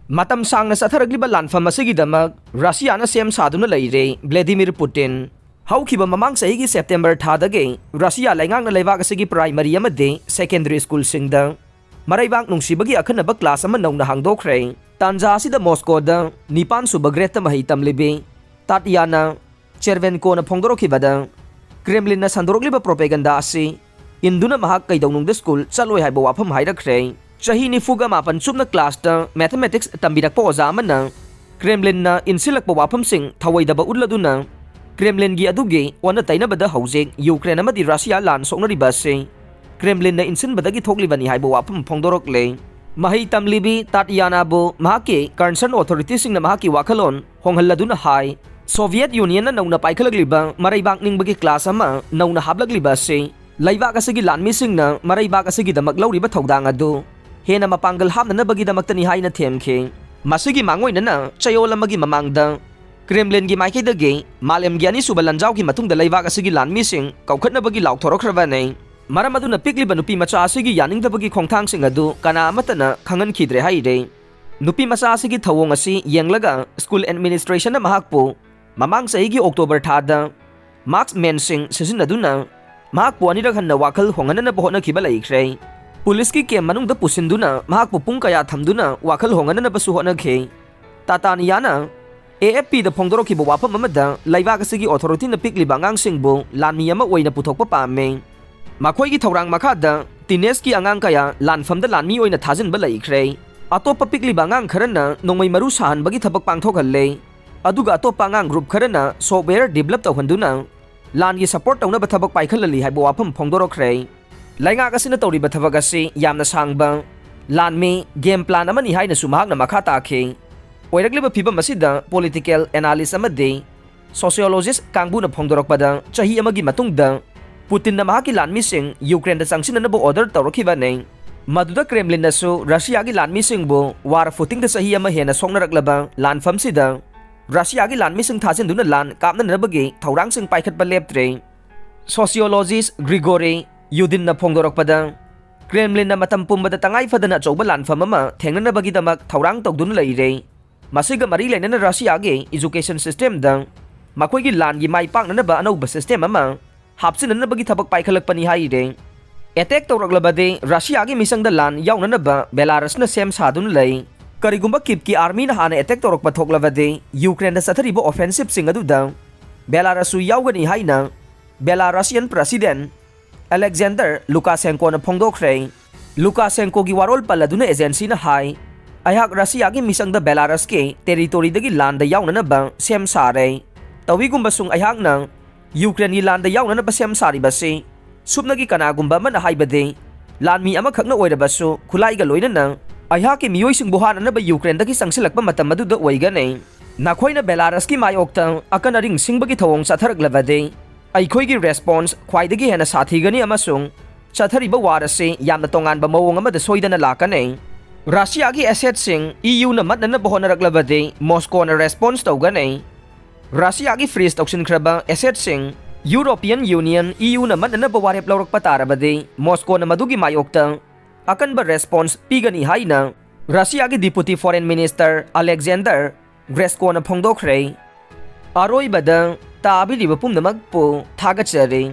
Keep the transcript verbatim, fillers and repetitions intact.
ꯃꯇꯝ ꯁꯥꯡꯅ ꯆꯠꯊꯔꯛꯂꯤꯕ ꯂꯥꯟꯐꯝ ꯑꯁꯤꯒꯤꯗꯃꯛ ꯔꯁꯤꯌꯥꯅ ꯁꯦꯝ ꯁꯥꯗꯨꯅ ꯂꯩꯔꯦ꯫ ꯚ꯭ꯂꯦꯗꯤꯃꯤꯔ ꯄꯨꯇꯤꯟ꯫ ꯍꯧꯈꯤꯕ ꯃꯃꯥꯡ ꯆꯍꯤꯒꯤ ꯁꯦꯞꯇꯦꯝꯕꯔ ꯊꯥꯗꯒꯤ ꯔꯁꯤꯌꯥ ꯂꯩꯉꯥꯛꯅ ꯂꯩꯕꯥꯛ ꯑꯁꯤꯒꯤ ꯄ꯭ꯔꯥꯏꯃꯔꯤ ꯑꯃꯗꯤ ꯁꯦꯀꯦꯟꯗꯔꯤ ꯁ꯭ꯀꯨꯜꯁꯤꯡꯗ ꯃꯔꯩꯕꯥꯛ ꯅꯨꯡꯁꯤꯕꯒꯤ ꯑꯈꯟꯅꯕ ꯀ꯭ꯂꯥꯁ ꯑꯃ ꯅꯧꯅ ꯍꯥꯡꯗꯣꯛꯈ꯭ꯔꯦ꯫ ꯇꯥꯟꯖꯥ ꯑꯁꯤꯗ ꯃꯣꯁꯀꯣꯗ ꯅꯤꯄꯥꯟ ꯁꯨꯕ ꯒ꯭ꯔꯦꯗꯇ ꯃꯍꯩ ꯇꯝꯂꯤꯕꯤ ꯇꯥꯇꯤꯌꯥꯅꯥ ꯆꯦꯔꯚꯦꯟꯀꯣꯅ ꯐꯣꯡꯗꯣꯔꯛꯈꯤꯕꯗ, ꯀ꯭ꯔꯦꯝꯂꯤꯟꯅ ꯁꯟꯗꯣꯔꯛꯂꯤꯕ ꯄ꯭ꯔꯣꯄꯦꯒꯟꯗꯥ ꯑꯁꯤ ꯏꯟꯗꯨꯅ ꯃꯍꯥꯛ ꯀꯩꯗꯧꯅꯨꯡꯗ ꯁ꯭ꯀꯨꯜ ꯆꯠꯂꯣꯏ ꯍꯥꯏꯕ ꯋꯥꯐꯝ ꯍꯥꯏꯔꯛꯈ꯭ꯔꯦ꯫ ꯆꯍꯤ ꯅꯤꯐꯨꯒ ꯃꯥꯄꯟ ꯆꯨꯞꯅ ꯀ꯭ꯂꯥꯁꯇ ꯃꯦꯊꯃꯦꯇꯤꯛꯁ ꯇꯝꯕꯤꯔꯛꯄ ꯑꯣꯖꯥ ꯑꯃꯅ ꯀ꯭ꯔꯦꯝꯂꯤꯟꯅ ꯏꯟꯁꯤꯜꯂꯛꯄ ꯋꯥꯐꯝꯁꯤꯡ ꯊꯧꯑꯣꯏꯗꯕ ꯎꯠꯂꯗꯨꯅ, ꯀ꯭ꯔꯦꯝꯂꯤꯟꯒꯤ ꯑꯗꯨꯒꯤ ꯑꯣꯟꯅ ꯇꯩꯅꯕꯗ ꯍꯧꯖꯤꯛ ꯌꯨꯀ꯭ꯔꯦꯟ ꯑꯃꯗꯤ ꯔꯁꯤꯌꯥ ꯂꯥꯟ ꯁꯣꯛꯅꯔꯤꯕ ꯑꯁꯤ ꯀ꯭ꯔꯦꯝꯂꯤꯟꯅ ꯏꯟꯁꯤꯟꯕꯗꯒꯤ ꯊꯣꯛꯂꯤꯕꯅꯤ ꯍꯥꯏꯕ ꯋꯥꯐꯝ ꯐꯣꯡꯗꯣꯔꯛꯂꯦ꯫ ꯃꯍꯩ ꯇꯝꯂꯤꯕꯤ ꯇꯥꯇꯤꯌꯥꯅꯥꯕꯨ ꯃꯍꯥꯛꯀꯤ ꯀꯟꯁꯔꯟ ꯑꯣꯊꯣꯔꯤꯇꯤꯁꯤꯡꯅ ꯃꯍꯥꯛꯀꯤ ꯋꯥꯈꯜꯂꯣꯟ ꯍꯣꯡꯍꯜꯂꯗꯨꯅ ꯍꯥꯏ, ꯁꯣꯚꯤꯌꯦꯠ ꯌꯨꯅꯤꯌꯟꯅ ꯅꯧꯅ ꯄꯥꯏꯈꯠꯂꯛꯂꯤꯕ ꯃꯔꯩꯕꯥꯛ ꯅꯤꯡꯕꯒꯤ ꯀ꯭ꯂꯥꯁ ꯑꯃ ꯅꯧꯅ ꯍꯥꯞꯂꯛꯂꯤꯕ ꯑꯁꯤ ꯂꯩꯕꯥꯛ ꯑꯁꯤꯒꯤ ꯂꯥꯟꯃꯤꯁꯤꯡꯅ ꯃꯔꯩꯕꯥꯛ ꯑꯁꯤꯒꯤꯗꯃꯛ ꯂꯧꯔꯤꯕ ꯊꯧꯗꯥꯡ ꯑꯗꯨ ꯍꯦꯟꯅ ꯃꯄꯥꯡꯒꯜ ꯍꯥꯞꯅꯅꯕꯒꯤꯗꯃꯛꯇꯅꯤ ꯍꯥꯏꯅ ꯊꯦꯝꯈꯤ꯫ ꯃꯁꯤꯒꯤ ꯃꯥꯡꯑꯣꯏꯅꯅ ꯆꯌꯣꯜ ꯑꯃꯒꯤ ꯃꯃꯥꯡꯗ ꯀ꯭ꯔꯦꯝꯂꯤꯟꯒꯤ ꯃꯥꯏꯀꯩꯗꯒꯤ ꯃꯥꯂꯦꯝꯒꯤ ꯑꯅꯤꯁꯨꯕ ꯂꯥꯟꯖꯥꯎꯒꯤ ꯃꯇꯨꯡꯗ ꯂꯩꯕꯥꯛ ꯑꯁꯤꯒꯤ ꯂꯥꯟꯃꯤꯁꯤꯡ ꯀꯧꯈꯠꯅꯕꯒꯤ ꯂꯥꯎꯊꯣꯔꯛꯈ꯭ꯔꯕꯅꯤ꯫ ꯃꯔꯝ ꯑꯗꯨꯅ ꯄꯤꯛꯂꯤꯕ ꯅꯨꯄꯤ ꯃꯆꯥ ꯑꯁꯤꯒꯤ ꯌꯥꯅꯤꯡꯗꯕꯒꯤ ꯈꯣꯡꯊꯥꯡꯁꯤꯡ ꯑꯗꯨ ꯀꯅꯥ ꯑꯃꯠꯇꯅ ꯈꯪꯍꯟꯈꯤꯗ꯭ꯔꯦ ꯍꯥꯏꯔꯤ꯫ ꯅꯨꯄꯤ ꯃꯆꯥ ꯑꯁꯤꯒꯤ ꯊꯧꯑꯣꯡ ꯑꯁꯤ ꯌꯦꯡꯂꯒ ꯁ꯭ꯀꯨꯜ ꯑꯦꯗꯃꯤꯅꯤꯁꯇ꯭ꯔꯦꯁꯟꯅ ꯃꯍꯥꯛꯄꯨ ꯃꯃꯥꯡ ꯆꯍꯤꯒꯤ ꯑꯣꯛꯇꯣꯕꯔ ꯊꯥꯗ ꯃꯥꯛꯁ ꯃꯦꯟꯁꯤꯡ ꯁꯤꯖꯤꯟꯅꯗꯨꯅ ꯃꯍꯥꯛꯄꯨ ꯑꯅꯤꯔꯛ ꯍꯟꯅ ꯋꯥꯈꯜ ꯍꯣꯡꯍꯟꯅꯅꯕ ꯍꯣꯠꯅꯈꯤꯕ ꯂꯩꯈ꯭ꯔꯦ꯫ ꯄꯨꯂꯤꯁꯀꯤ ꯀꯦꯝ ꯃꯅꯨꯡꯗ ꯄꯨꯁꯤꯟꯗꯨꯅ ꯃꯍꯥꯛꯄꯨ ꯄꯨꯡ ꯀꯌꯥ ꯊꯝꯗꯨꯅ ꯋꯥꯈꯜ ꯍꯣꯡꯍꯟꯅꯅꯕꯁꯨ ꯍꯣꯠꯅꯈꯤ꯫ ꯇꯥꯇꯥꯅꯤꯌꯥꯅ ꯑꯦ ꯑꯦꯐ ꯄꯤꯗ ꯐꯣꯡꯗꯣꯔꯛꯈꯤꯕ ꯋꯥꯐꯝ ꯑꯃꯗ ꯂꯩꯕꯥꯛ ꯑꯁꯤꯒꯤ ꯑꯣꯊꯣꯔꯤꯇꯤꯅ ꯄꯤꯛꯂꯤꯕ ꯑꯉꯥꯡꯁꯤꯡꯕꯨ ꯂꯥꯟꯃꯤ ꯑꯃ ꯑꯣꯏꯅ ꯄꯨꯊꯣꯛꯄ ꯄꯥꯝꯃꯤ꯫ ꯃꯈꯣꯏꯒꯤ ꯊꯧꯔꯥꯡ ꯃꯈꯥꯗ ꯇꯤꯅꯦꯖꯀꯤ ꯑꯉꯥꯡ ꯀꯌꯥ ꯂꯥꯟꯐꯝꯗ ꯂꯥꯟꯃꯤ ꯑꯣꯏꯅ ꯊꯥꯖꯤꯟꯕ ꯂꯩꯈ꯭ꯔꯦ꯫ ꯑꯇꯣꯞꯄ ꯄꯤꯛꯂꯤꯕ ꯑꯉꯥꯡ ꯈꯔꯅ ꯅꯣꯡꯃꯩ ꯃꯔꯨ ꯁꯥꯍꯟꯕꯒꯤ ꯊꯕꯛ ꯄꯥꯡꯊꯣꯛꯍꯜꯂꯦ꯫ ꯑꯗꯨꯒ ꯑꯇꯣꯞꯄ ꯑꯉꯥꯡ ꯒ꯭ꯔꯨꯞ ꯈꯔꯅ ꯁꯣꯐꯋꯦꯌꯔ ꯗꯤꯕꯂꯞ ꯇꯧꯍꯟꯗꯨꯅ ꯂꯥꯟꯒꯤ ꯁꯄꯣꯔꯠ ꯇꯧꯅꯕ ꯊꯕꯛ ꯄꯥꯏꯈꯠꯍꯜꯂꯤ ꯍꯥꯏꯕ ꯋꯥꯐꯝ ꯐꯣꯡꯗꯣꯔꯛꯈ꯭ꯔꯦ꯫ ꯂꯩꯉꯥꯛ ꯑꯁꯤꯅ ꯇꯧꯔꯤꯕ ꯊꯕꯛ ꯑꯁꯤ ꯌꯥꯝꯅ ꯁꯥꯡꯕ ꯂꯥꯟꯃꯤ ꯒꯦꯝ ꯄ꯭ꯂꯥꯟ ꯑꯃꯅꯤ ꯍꯥꯏꯅꯁꯨ ꯃꯍꯥꯛꯅ ꯃꯈꯥ ꯇꯥꯈꯤ꯫ ꯑꯣꯏꯔꯛꯂꯤꯕ ꯐꯤꯚꯝ ꯑꯁꯤꯗ ꯄꯣꯂꯤꯇꯤꯀꯦꯜ ꯑꯦꯅꯥꯂꯤꯁ ꯑꯃꯗꯤ ꯁꯣꯁꯤꯌꯣꯂꯣꯖꯤꯁ ꯀꯥꯡꯕꯨꯅ ꯐꯣꯡꯗꯣꯔꯛꯄꯗ, ꯆꯍꯤ ꯑꯃꯒꯤ ꯃꯇꯨꯡꯗ ꯄꯨꯇꯤꯟꯅ ꯃꯍꯥꯛꯀꯤ ꯂꯥꯟꯃꯤꯁꯤꯡ ꯌꯨꯀ꯭ꯔꯦꯟꯗ ꯆꯪꯁꯤꯟꯅꯅꯕ ꯑꯣꯔꯗꯔ ꯇꯧꯔꯛꯈꯤꯕꯅꯤ꯫ ꯃꯗꯨꯗ ꯀ꯭ꯔꯦꯝꯂꯤꯟꯅꯁꯨ ꯔꯁꯤꯌꯥꯒꯤ ꯂꯥꯟꯃꯤꯁꯤꯡꯕꯨ ꯋꯥꯔ ꯐꯨꯇꯤꯡꯗ ꯆꯍꯤ ꯑꯃ ꯍꯦꯟꯅ ꯁꯣꯛꯅꯔꯛꯂꯕ ꯂꯥꯟꯐꯝꯁꯤꯗ ꯔꯁꯤꯌꯥꯒꯤ ꯂꯥꯟꯃꯤꯁꯤꯡ ꯊꯥꯖꯤꯟꯗꯨꯅ ꯂꯥꯟ ꯀꯥꯞꯅꯅꯕꯒꯤ ꯊꯧꯔꯥꯡꯁꯤꯡ ꯄꯥꯏꯈꯠꯄ ꯂꯦꯞꯇ꯭ꯔꯦ꯫ ꯁꯣꯁꯤꯌꯣꯂꯣꯖꯤꯁ ꯒ꯭ꯔꯤꯒꯣꯔꯤ ꯌꯨꯗꯤꯟꯅ ꯐꯣꯡꯗꯣꯔꯛꯄꯗ, ꯀ꯭ꯔꯦꯝꯂꯤꯟꯅ ꯃꯇꯝ ꯄꯨꯝꯕꯗ ꯇꯉꯥꯏ ꯐꯗꯅ ꯑꯆꯧꯕ ꯂꯥꯟꯐꯝ ꯑꯃ ꯊꯦꯡꯅꯅꯕꯒꯤꯗꯃꯛ ꯊꯧꯔꯥꯡ ꯇꯧꯗꯨꯅ ꯂꯩꯔꯦ꯫ ꯃꯁꯤꯒ ꯃꯔꯤ ꯂꯩꯅꯅ ꯔꯁꯤꯌꯥꯒꯤ education systemꯗ ꯃꯈꯣꯏꯒꯤ ꯂꯥꯟꯒꯤ ꯃꯥꯏ ꯄꯥꯛꯅꯅꯕ ꯑꯅꯧꯕ system ꯑꯃ ꯍꯥꯞꯆꯤꯟꯅꯅꯕꯒꯤ ꯊꯕꯛ ꯄꯥꯏꯈꯠꯂꯛꯄꯅꯤ ꯍꯥꯏꯔꯦ꯫ Attack ꯇꯧꯔꯛꯂꯕꯗꯤ ꯔꯁꯤꯌꯥꯒꯤ ꯃꯤꯆꯪꯗ ꯂꯥꯟ ꯌꯥꯎꯅꯅꯕ ꯕꯦꯂꯥꯔꯁꯅ ꯁꯦꯝ ꯁꯥꯗꯨꯅ ꯂꯩ꯫ ꯀꯔꯤꯒꯨꯝꯕ ꯀꯤꯞꯀꯤ armyꯅ ꯍꯥꯟꯅ attack ꯇꯧꯔꯛꯄ ꯊꯣꯛꯂꯕꯗꯤ ꯌꯨꯀ꯭ꯔꯦꯟꯗ ꯆꯠꯊꯔꯤꯕ offensiveꯁꯤꯡ ꯑꯗꯨꯗ ꯕꯦꯂꯥꯔꯁꯁꯨ ꯌꯥꯎꯒꯅꯤ ꯍꯥꯏꯅ Belarusian President Alexander Lukashenkoꯅ ꯐꯣꯡꯗꯣꯛꯈ꯭ꯔꯦ꯫ ꯂꯨꯀꯥꯁꯦꯟꯀꯣꯒꯤ ꯋꯥꯔꯣꯜ ꯄꯜꯂꯗꯨꯅ agencyꯅ ꯍꯥꯏ, "ꯑꯩꯍꯥꯛ ꯔꯁꯤꯌꯥꯒꯤ ꯃꯤꯆꯪꯗ ꯕꯦꯂꯥꯔꯁꯀꯤ territoryꯗꯒꯤ ꯂꯥꯟꯗ ꯌꯥꯎꯅꯅꯕ ꯁꯦꯝ ꯁꯥꯔꯦ꯫ ꯇꯧꯏꯒꯨꯝꯕꯁꯨꯡ ꯑꯩꯍꯥꯛꯅ ꯌꯨꯀ꯭ꯔꯦꯟꯒꯤ ꯂꯥꯟꯗ ꯌꯥꯎꯅꯅꯕ ꯁꯦꯝ ꯁꯥꯔꯤꯕꯁꯤ ꯁꯨꯞꯅꯒꯤ ꯀꯅꯥꯒꯨꯝꯕ ꯑꯃꯅ ꯍꯥꯏꯕꯗꯤ ꯂꯥꯟꯃꯤ ꯑꯃꯈꯛꯅ ꯑꯣꯏꯔꯕꯁꯨ ꯈꯨꯠꯂꯥꯏꯒ ꯂꯣꯏꯅꯅ ꯑꯩꯍꯥꯛꯀꯤ ꯃꯤꯑꯣꯏꯁꯤꯡꯕꯨ ꯍꯥꯠꯅꯅꯕ ꯌꯨꯀ꯭ꯔꯦꯟꯗꯒꯤ ꯆꯪꯁꯤꯜꯂꯛꯄ ꯃꯇꯝ ꯑꯗꯨꯗ ꯑꯣꯏꯒꯅꯤ꯫ ꯅꯈꯣꯏꯅ ꯕꯦꯂꯥꯔꯁꯀꯤ ꯃꯥꯌꯣꯛꯇ ꯑꯀꯟ ꯑꯔꯤꯡ ꯁꯤꯡꯕꯒꯤ ꯊꯧꯑꯣꯡ ꯆꯠꯊꯔꯛꯂꯕꯗꯤ ꯑꯩꯈꯣꯏꯒꯤ response ꯈ꯭ꯋꯥꯏꯗꯒꯤ ꯍꯦꯟꯅ ꯁꯥꯊꯤꯒꯅꯤ ꯑꯃꯁꯨꯡ ꯆꯠꯊꯔꯤꯕ war ꯑꯁꯤ ꯌꯥꯝꯅ ꯇꯣꯉꯥꯟꯕ ꯃꯑꯣꯡ ꯑꯃꯗ ꯁꯣꯏꯗꯅ ꯂꯥꯛꯀꯅꯤ꯫ ꯔꯁꯤꯌꯥꯒꯤ assetꯁꯤꯡ EUꯅ ꯃꯠꯅꯅꯕ ꯍꯣꯠꯅꯔꯛꯂꯕꯗꯤ ꯃꯣꯁꯀꯣꯅ response ꯇꯧꯒꯅꯤ꯫ ꯔꯁꯤꯌꯥꯒꯤ freeze ꯇꯧꯁꯤꯟꯈ꯭ꯔꯕ assetꯁꯤꯡ European Union EUꯅ ꯃꯠꯅꯅꯕ ꯋꯥꯔꯦꯞ ꯂꯧꯔꯛꯄ ꯇꯥꯔꯕꯗꯤ ꯃꯣꯁꯀꯣꯅ ꯃꯗꯨꯒꯤ ꯃꯥꯌꯣꯛꯇ ꯑꯀꯟꯕ response ꯄꯤꯒꯅꯤ ꯍꯥꯏꯅ ꯔꯁꯤꯌꯥꯒꯤ Deputy Foreign Minister Alexander Grechkoꯅ ꯐꯣꯡꯗꯣꯛꯈ꯭ꯔꯦ꯫ ꯑꯔꯣꯏꯕꯗ ꯇꯥꯕꯤꯔꯤꯕ ꯄꯨꯝꯅꯃꯛꯄꯨ ꯊꯥꯒꯠꯆꯔꯤ꯫